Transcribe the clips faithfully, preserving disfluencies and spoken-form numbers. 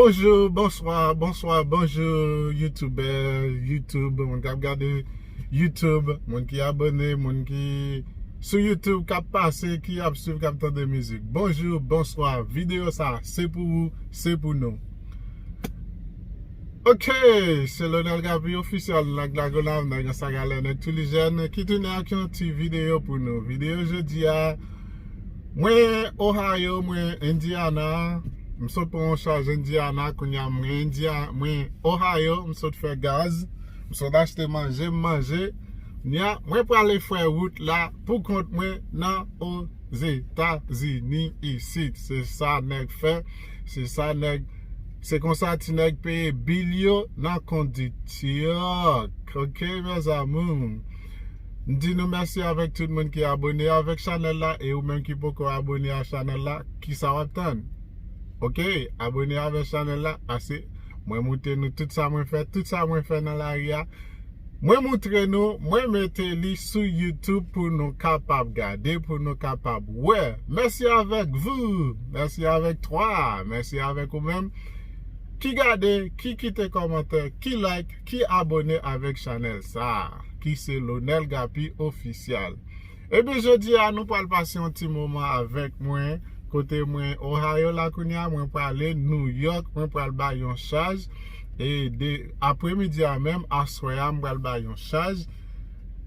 Bonjou, bonswa, bonswa, bonjou, youtubè, YouTube, moun k ap gade YouTube, moun ki abòne, moun ki sou YouTube k ap pase, ki ap swiv, k ap tande mizik. Bonjou, bonswa, videyo sa, se pou ou, se pou nou. Ok, se Lonel Gaby Officiel, nèg Lagonav, nèg Anse à Galère, nèg Toulijèn, ki tounen ak yon ti videyo pou nou. Videyo jodi a, mwen Ohio, mwen Indiana, m sot pran yon chaj Indiana, kounye a mwen India-, mwen Ohio, m sot fè gaz, m sot achte manje, m manje. Kounye a, mwen prale fè wout la pou kont mwen nan Ozetazini isit. Se sa nèg fè, se sa nèg, se konsa ti nèg peye bil yo nan konditiyòk. Ok, mes amours. M di nou mèsi avèk tout moun ki abòne avèk chanèl la, e ou menm ki poko abòne a chanèl la, kisa w ap tann? Ok, abòne avèk chanèl la, pase mwen moutre nou tout sa mwen fè, tout sa mwen fè nan lari a. Mwen moutre nou, mwen mete li sou YouTube pou nou kapab gade, pou nou kapab wè. Mèsi avèk vous, mèsi avèk toi, mèsi avèk ou menm ki gade, ki kite kòmantè, ki like, ki abòne avèk chanèl sa, ki se Lonel Gaby Officiel. Ebyen, jodi a, nou pral pase yon ti moman avèk mwen, kote mwen Ohio la kounye a, mwen prale New York, mwen pral bay yon chaj, e de, apremidi a menm, aswè a, m pral bay yon chaj.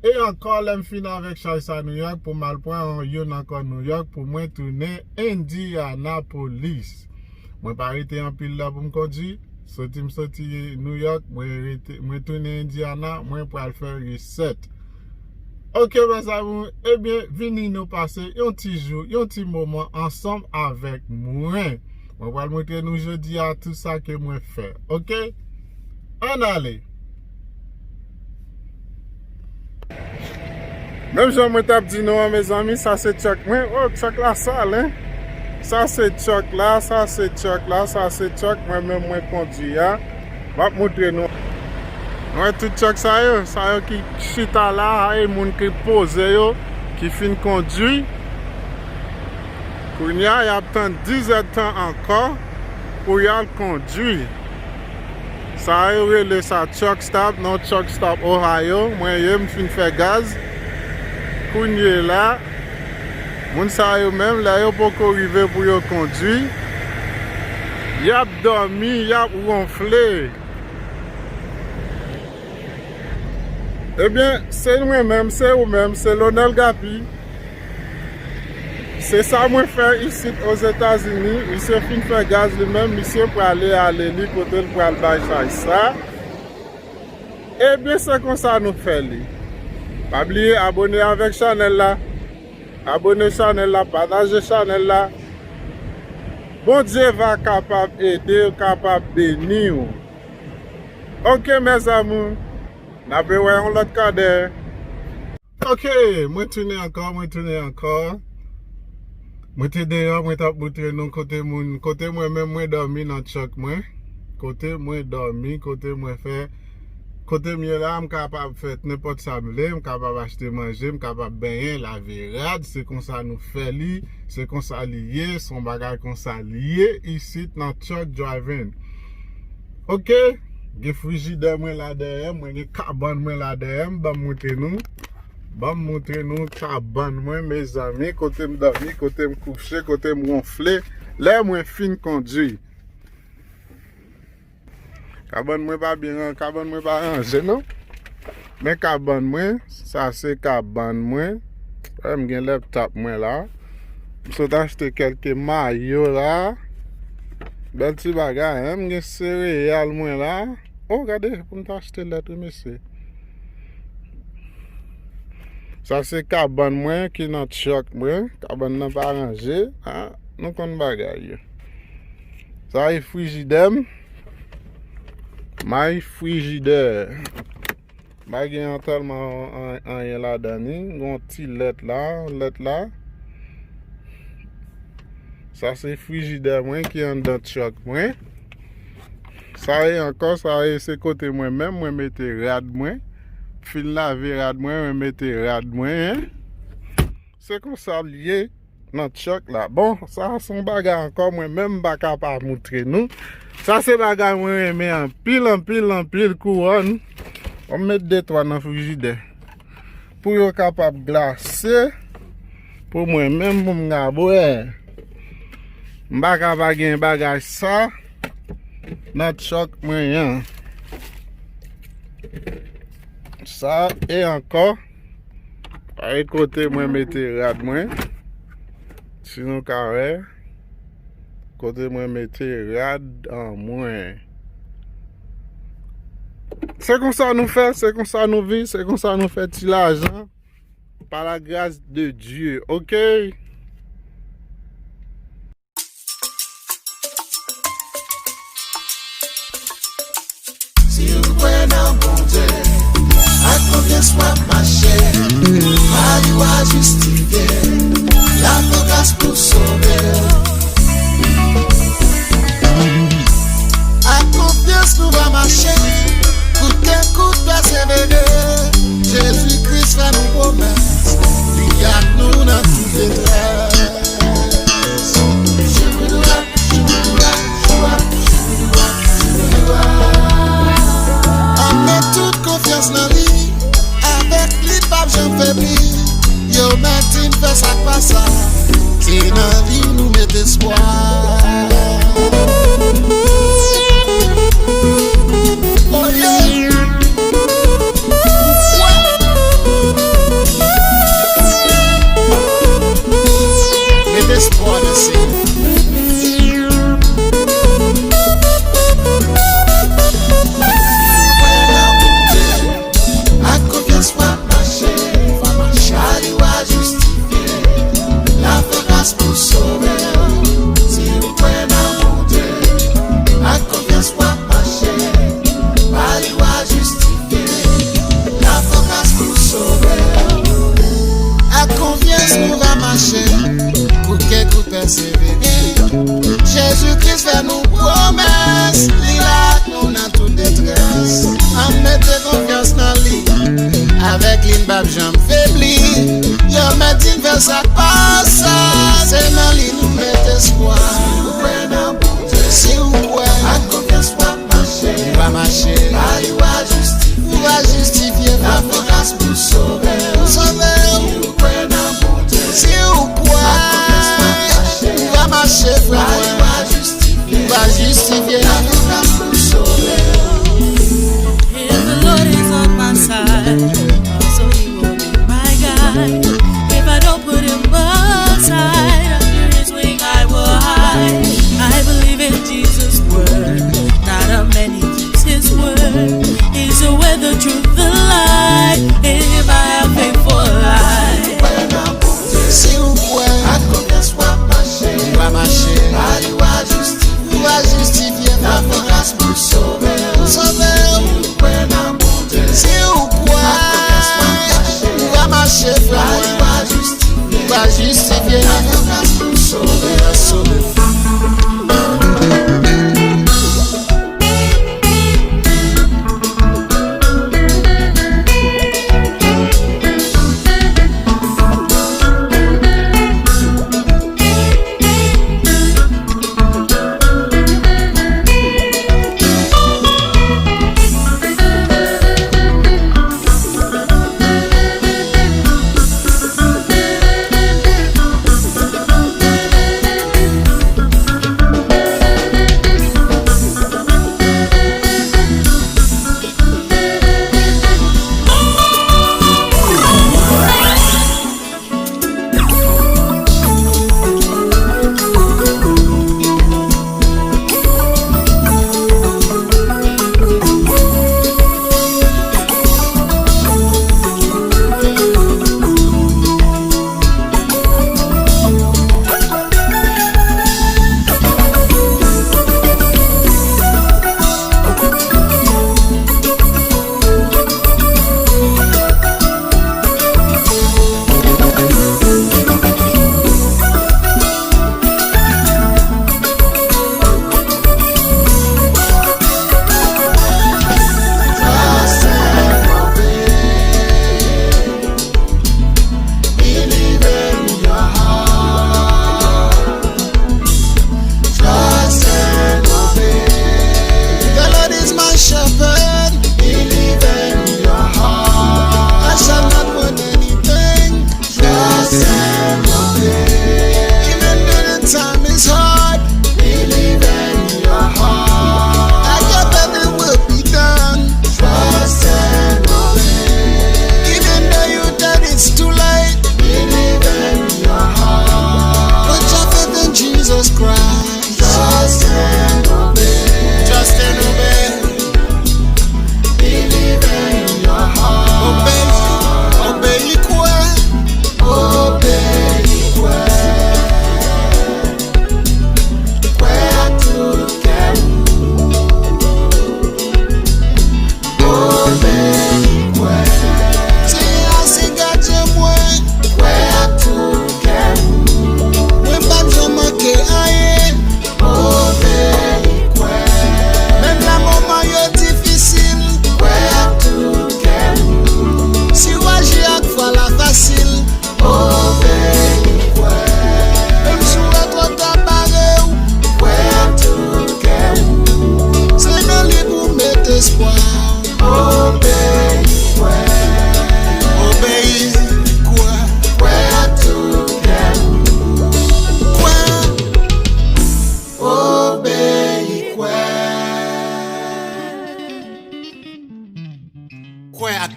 E ankò, lè m fin avèk chaj sa New York, pou m al pran yon, youn ankò New York, pou mwen tounen Indianapolis. Mwen pa rete anpil lè pou m kondui. Soti m soti New York, mwen rete, mwen tounen Indiana, mwen pral fè reset. Ok, mes amours, ebyen, vini nou pase yon ti jou, yon ti moman ansanm avèk mwen. Mwen pral moutre nou jodi a tout sa ke mwen fè. Ok? Ann ale! Menm jan mwen t ap di nou an, mezanmi, sa se truck mwen. Oh, truck la sal, hein? Sa se truck la, sa se truck la, sa se truck mwen menm mwen kondui a. M ap moutre nou. Mwen tout truck sa yo, sa yo ki chita la, e moun ki poze yo, ki fin kondui. Kounye a, y ap tann diz èdtan ankò pou y al kondui. Sa yo rele sa truck stop, nan truck stop Ohio. Mwen ye, m fin fè gaz. Kounye la, moun sa yo menm, lè yo poko rive pou yo kondui, y ap dòmi, y ap wonfle. Ebyen, se mwen menm, se ou menm, se Lonel Gaby. Se sa mwen fè isit Ozetazini. Misye fin fè gaz li menm, misye prale ale li kote l pral bay chaj sa. Ebyen, se konsa nou fè li. Pa bliye abòne avèk chanèl la. Abòne chanèl la, pataje chanèl la. Bondye va kapab ede w, kapab beni w. Ok, mes amours, n ap wè yon lòt kadè. Ok, mwen tounen ankò, mwen tounen ankò. Mwen te deyò, mwen t ap moutre nou kote moun, kote mwen menm mwen dòmi nan truck mwen. Kote mwen dòmi, kote mwen fè, kote m ye la, m kapab fè nenpòt sa m vle, m kapab achte manje, m kapab benyen, lave rad, se konsa nou fè li, se konsa li ye, se yon bagay konsa li ye isit nan truck driving. Ok, gen frijidè mwen la dèyè m, mwen gen kabann mwen la dèyè m, ban m moutre nou. Ban m moutre nou kabann mwen, mezanmi, kote m dòmi, kote m kouche, kote m wonfle, lè mwen fin kondui. Kabann mwen pa byen ran-, kabann mwen pa ranje, non. Men kabann mwen, sa se kabann mwen. Wè, m gen laptop mwen la. M sot achte kèlke mayo la. Bèl ti bagay, hein? M gen sereyal mwen la. Oh, gade, pou m ta achte lèt, wi, mesye. Sa se kabann mwen ki nan truck mwen. Kabann nan pa ranje. Ah, nou konn bagay yo. Sa e frijidè m. My frijidè. M pa gen tèlman an-, anyen ladan li. Gon ti lèt la, lèt la. Sa se frijidè mwen ki anndan truck mwen. Sa e ankò, sa e se kote mwen menm, mwen mete rad mwen. Fin lave rad mwen, mwen mete rad mwen, hein. Se konsa l ye nan truck la. Bon, sa se yon bagay ankò, mwen menm m pa ka pa moutre nou. Sa se bagay mwen renmen anpil, anpil, anpil, kouwòn. Mwen met de twa nan frijidè pou yo kapab glase pou mwen menm pou m ka bwè. M pa ka pa gen bagay sa nan tchòk mwen an. Sa e ankò. Ay kote mwen mete rad mwen. Si nou ka wè, kote mwen mete rad an mwen. Se konsa nou fè, se konsa nou viv, se konsa nou fè ti lajan. Par la grâce de Dieu, ok? Si w kwè nan Bondye, ak konfyans w ap mache, mari w a jistifye, l ap nan gras pou sove w. Ak konfyans nou va mache, kout ke kout pèsevere. Jezi Kris fè nou pwomès, li ak nou nan tout detrès. An met tout konfyans nan li, avèk li n p ap janm febli. Yo mèt di n fè sa k pa sa, se nan li nou met espwa. Oh yeah. Met espwa nan Senyè. Ak konfyans w ap mache, mari w a jistifye, l ap fè gras pou sove w. Si w kwè nan Bondye, ak konfyans w ap mache, mari w a jistifye, l ap fè gras pou sove w. Ak konfyans nou va mache, kout ke kout pèsevere. Jezi Kris fè nou pwomès, li la ak nou nan tout detrès. Ann mete konfyans nan li, avèk li n p ap janm febli. Yo mèt di n fè sa k pa sa, se nan li nou met espwa. Si w kwè nan Bondye, si w kwè, ak konfyans w ap mache, ou va mache, mari w a jistifye, ou va jistifye, l ap fè gras pou sove w. Pou sove w. Si w kwè nan Bondye, si w kwè, ak konfyans w ap mache, ou va mache, frè mwen. Mari w a jistifye, ou va jistifye. L ap fè gras pou sove w. If the Lord is on my side, also he will be my guide. If I don't put him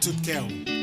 tout kè w.